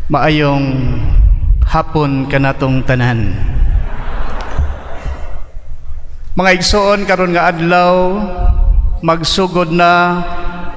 Maayong hapon kanatong tanan. Mga igsoon, karon nga adlaw magsugod na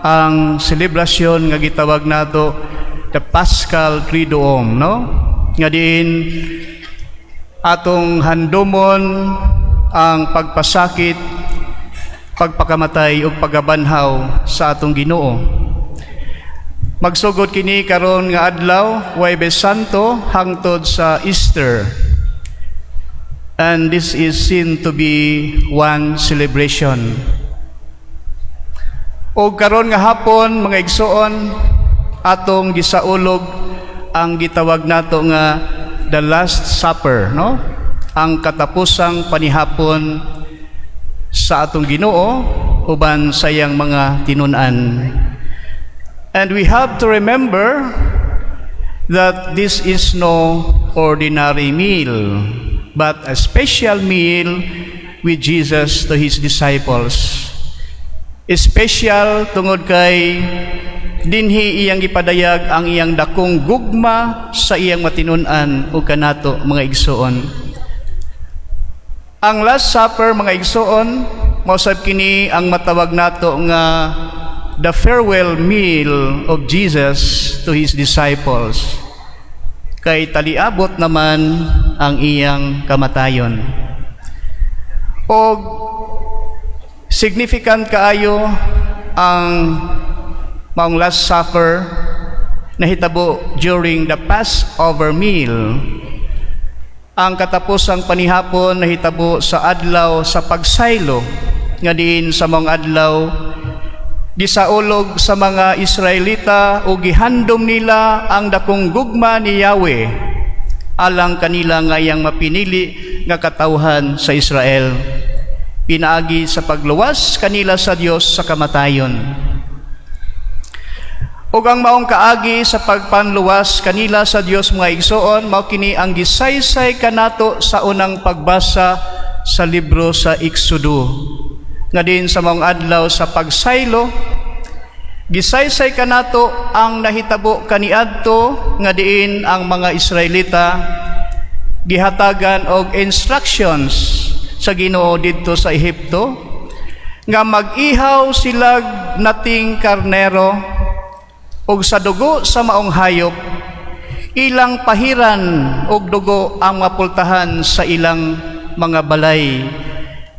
ang selebrasyon nga gitawag nato the Paschal Triduum, no? Nga diin atong handumon ang pagpasakit, pagpakamatay ug pagkabanhaw sa atong Ginoo. Magsugod kini karon nga adlaw, Huwebes Santo, hangtod sa Easter. And this is seen to be one celebration. O karon nga hapon, mga igsoon, atong gisaulog ang gitawag nato nga the Last Supper, no? Ang katapusang panihapon sa atong Ginoo uban sa iyang mga tinun-an. And we have to remember that this is no ordinary meal, but a special meal with Jesus to his disciples. Special tungod kay dinhi iyang gipadayag ang iyang dakong gugma sa iyang matinun-an ug kanato, mga igsoon. Ang Last Supper, mga igsoon, mao sab kini ang matawag nato nga the farewell meal of Jesus to his disciples. Kay taliabot naman ang iyang kamatayon. Og significant kaayo ang maong Last Supper nahitabo during the Passover meal. Ang katapusang panihapon nahitabo sa adlaw sa pagsaylo, nga diin sa maong adlaw gisaulog sa mga Israelita o gihandom nila ang dakong gugma ni Yahweh alang kanila nga iyang mapinili nga katawhan sa Israel pinaagi sa pagluwas kanila sa Dios sa kamatayon. Ug ang maong kaagi sa pagpanluwas kanila sa Dios, mga igsoon, mao kini ang gisaysay kanato sa unang pagbasa sa libro sa Exodo. Nga diin sa maong adlaw sa pagsaylo, gisaysay kanato ang nahitabo kaniadto, nga diin ang mga Israelita gihatagan og instructions sa Ginoo didto sa Ehipto nga mag-ihaw silag nating karnero ug sa dugo sa maong hayop ilang pahiran og dugo ang mapultahan sa ilang mga balay,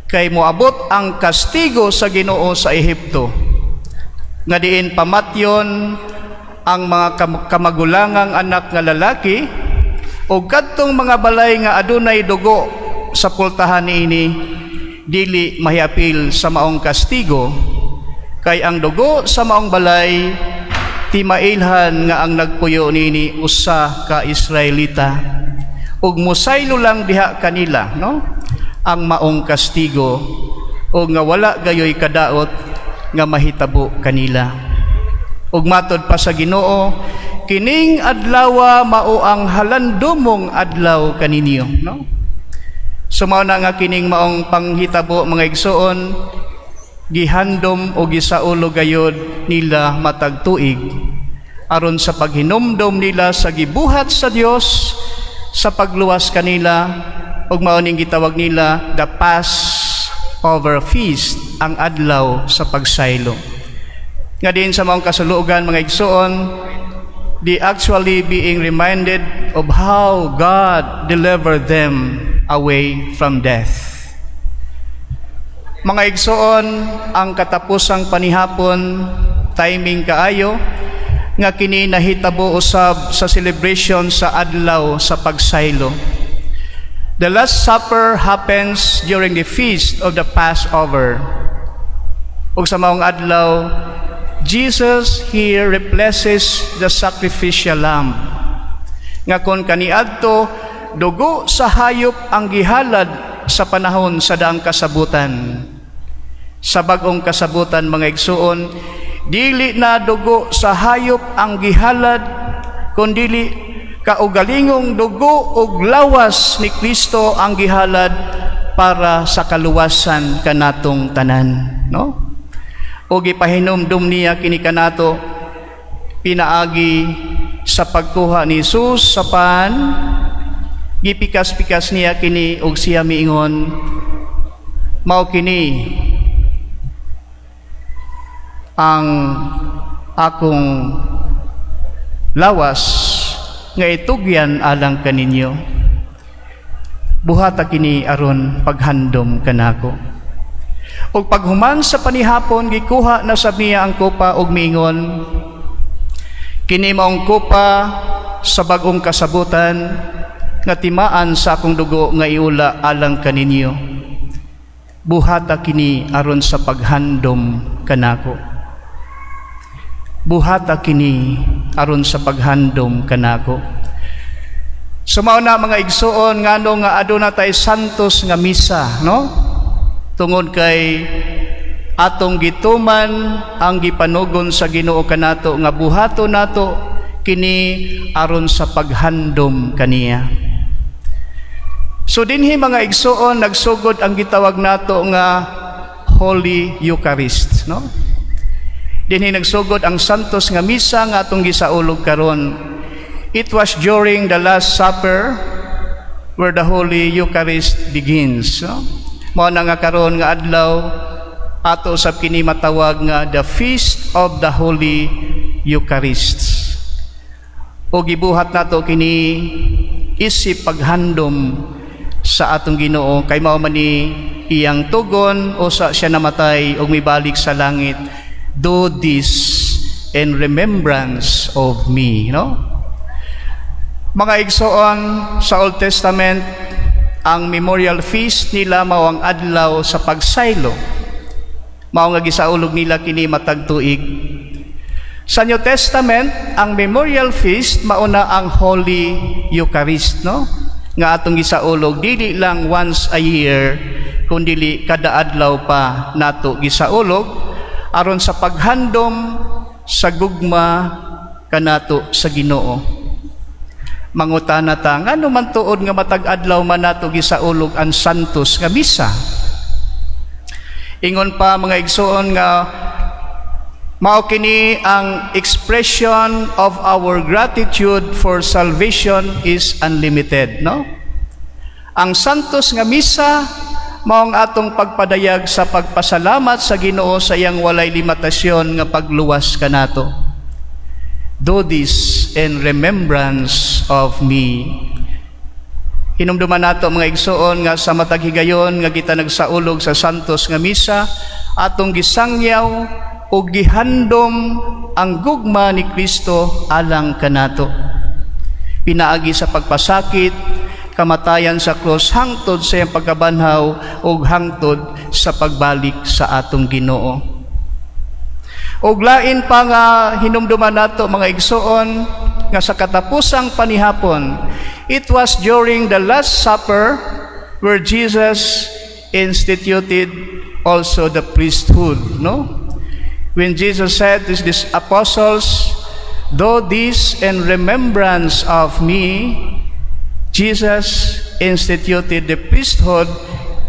kay moabot ang kastigo sa Ginoo sa Ehipto, nga diin pamatyon ang mga kamagulangang anak nga lalaki, ug kadtong mga balay nga adunay dugo sa pultahan niini dili mahiapil sa maong kastigo, kay ang dugo sa maong balay timailhan nga ang nagpuyo niini usa ka Israelita, ug musaylo lang diha kanila, no, ang maong kastigo, ug nga wala gayoy kadaot nga mahitabo kanila. Ug matod pa sa Ginoo, "Kining adlawa mao ang halandomong adlaw kaninyo," no? So mao na nga kining maong panghitabo, mga igsoon, gihandom o gisaulog gayod nila matag tuig aron sa paghinumdom nila sa gibuhat sa Dios sa pagluwas kanila, ug mao ning gitawag nila the Passover Feast, ang adlaw sa pagsaylo. Nga diin sa maong kasulugan, mga igsoon, they actually being reminded of how God delivered them away from death. Mga igsoon, ang katapusang panihapon, timing kaayo nga kini nahitabo usab sa celebration sa adlaw sa pagsaylo. The Last Supper happens during the feast of the Passover. Ug sa maong adlaw, Jesus here replaces the sacrificial lamb. Nga kon kaniadto dugo sa hayop ang gihalad sa panahon sa daang kasabutan. Sa bag-ong kasabutan, mga igsuon, dili na dugo sa hayop ang gihalad, kundili kaugalingong dugo ug lawas ni Kristo ang gihalad para sa kaluwasan kanatong tanan, no? O gipahinumdum niya kini kanato pinaagi sa Sa pagkuha ni Jesus sa pan, gipikas-pikas niya kini ug siya miingon, "Mao kini ang akong lawas nga itugyan alang kaninyo. Buhata kini aron paghandom kanako." Ug paghuman sa panihapon, gikuha na sab niya ang kopa ug miingon, "Kini maong kopa sa bag-ong kasabutan nga timaan sa akong dugo nga iula alang kaninyo. Buhata kini aron sa paghandom kanako. Buhata kini aron sa paghandom kanako." So mao na, mga igsuon, ngano nga aduna tay santos nga misa, no? Tungod kay atong gituman ang gipanugon sa Ginoo kanato nga buhato nato kini aron sa paghandom kaniya. So dinhi, mga igsuon, nagsugod ang gitawag nato nga Holy Eucharist, no? Dinhi nagsugod ang santos nga misa nga atong gisaulog karon. It was during the Last Supper where the Holy Eucharist begins. No? Mao na nga karon nga adlaw, ato sab kini matawag nga the Feast of the Holy Eucharist. O gibuhat nato kini isip paghandom sa atong Ginoo kay mao man ni iyang tugon usa siya namatay ug mibalik sa langit, "Do this in remembrance of me," no? Mga igsoon, sa Old Testament, ang memorial feast nila mao ang adlaw sa pagsaylo. Mao nga gisaulog nila kini matag tuig. Sa New Testament, ang memorial feast mao na ang Holy Eucharist, no? Nga atong gisaulog dili lang once a year kundi kada adlaw pa nato gisaulog aron sa paghandom sa gugma kanato sa Ginoo. Mangutana ta, ngano man tuod nga matag adlaw man nato gisaulog ang santos nga misa? Ingon pa, mga igsoon, nga mao kini ang expression of our gratitude for salvation is unlimited, no? Ang santos nga misa mao ang atong pagpadayag sa pagpasalamat sa Ginoo sa iyang walay limitasyon nga pagluwas kanato. "Do this in remembrance of me." Hinumduman nato, mga igsoon, nga sa matag higayon nga kita nagsaulog sa santos nga misa, atong gisangyaw ug gihandom ang gugma ni Kristo alang kanato. Pinaagi sa pagpasakit, kamatayan sa krus hangtod sa iyang pagkabanhaw ug hangtod sa pagbalik sa atong Ginoo. Ug lain pa nga hinumduman nato, mga igsoon, nga sa katapusang panihapon, it was during the Last Supper where Jesus instituted also the priesthood, no? When Jesus said to his apostles, "Do this in remembrance of me," Jesus instituted the priesthood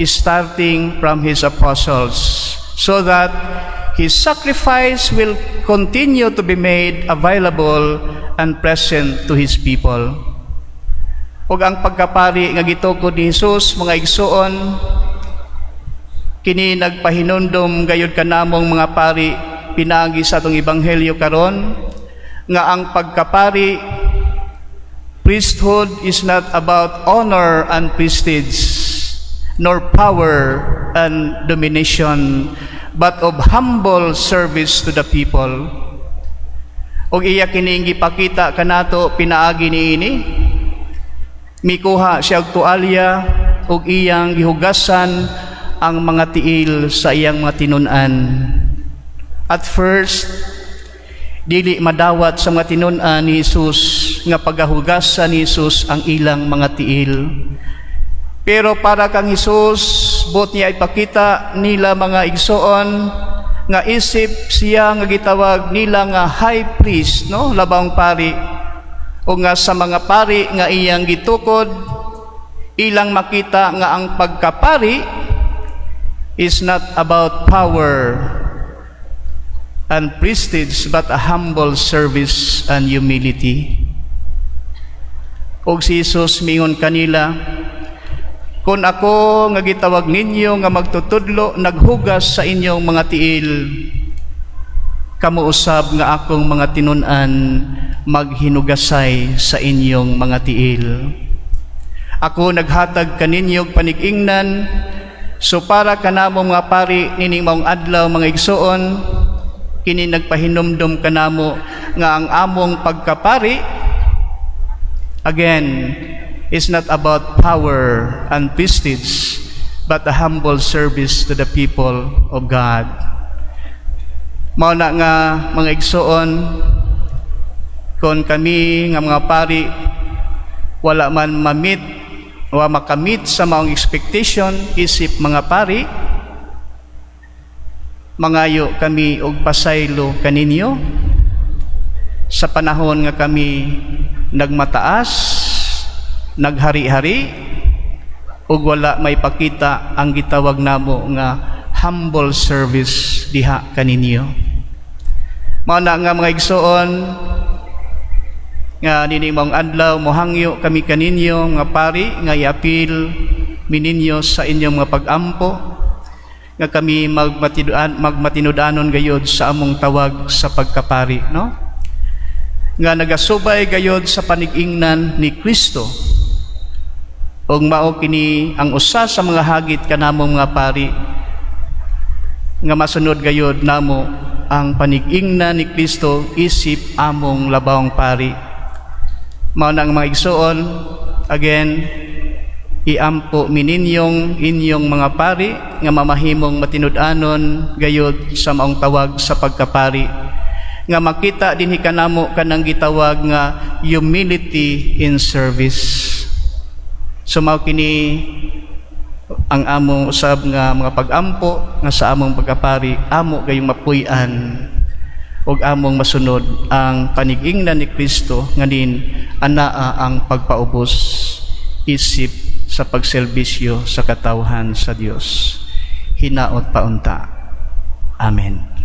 starting from his apostles so that his sacrifice will continue to be made available and present to his people. Ug ang pagkapari nga gitukod ni Jesus, mga igsuon, kini nagpahinumdom gayud kanamong mga pari pinaagi sa atong ebanghelyo karon nga ang pagkapari, priesthood, is not about honor and prestige nor power and domination but of humble service to the people. Ug iya kining gipakita kanato pinaagi niini. Mikuha siya og tualya ug iyang gihugasan ang mga tiil sa iyang mga tinun-an. At first, dili madawat sa mga tinun-an ni Jesus nga pagahugasan ni Jesus ang ilang mga tiil. Pero para kang Jesus, buot niya ipakita nila, mga igsoon, nga isip siya nga gitawag nila nga high priest, no, labawng pari, o nga sa mga pari nga iyang gitukod, ilang makita nga ang pagkapari is not about power and prestige but a humble service and humility. Ug si Jesus miingon kanila, "Kung ako nga gitawag ninyo nga magtutudlo naghugas sa inyong mga tiil, kamo usab nga akong mga tinun-an maghinugasay sa inyong mga tiil. Ako naghatag kaninyo og panig-ingnan." So para kanamo mga pari nining maong adlaw, mga igsuon, kini nagpahinumdum kanamo nga ang among pagkapari, again, is not about power and prestige but a humble service to the people of God. Mao na nga, mga igsuon, kon kami nga mga pari wala man ma-meet o makamit sa maong expectation isip mga pari, mangayo kami og pasaylo kaninyo sa panahon nga kami nagmataas, naghari-hari ug wala may pakita ang gitawag namo nga humble service diha kaninyo. Mao na nga, mga igsuon, nga nining maong adlaw mohangyo kami kaninyo nga pari nga iapil mininyo sa inyong mga pag-ampo nga kami magmatinud-anon gayod sa among tawag sa pagkapari, no, nga nagasubay gayod sa panig-ingnan ni Kristo, ug mao kini ang usa sa mga hagit kanamong mga pari nga masunod gayod namo ang panig-ingnan ni Kristo isip among labawng pari. Mao na ang mga igsuon, again, iampo mininyong inyong mga pari nga mamahimong matinud-anon gayod sa maong tawag sa pagkapari nga makita dinhi kanamo kanang gitawag nga humility in service. So mao kini ang among usab nga mga pag-ampo nga sa among pagkapari amo gayong mapuy-an ug among masunod ang panigingnan ni Kristo nganin anaa ang pagpaubos isip sa pagserbisyo sa katawhan sa Dios. Hinaot paunta. Amen.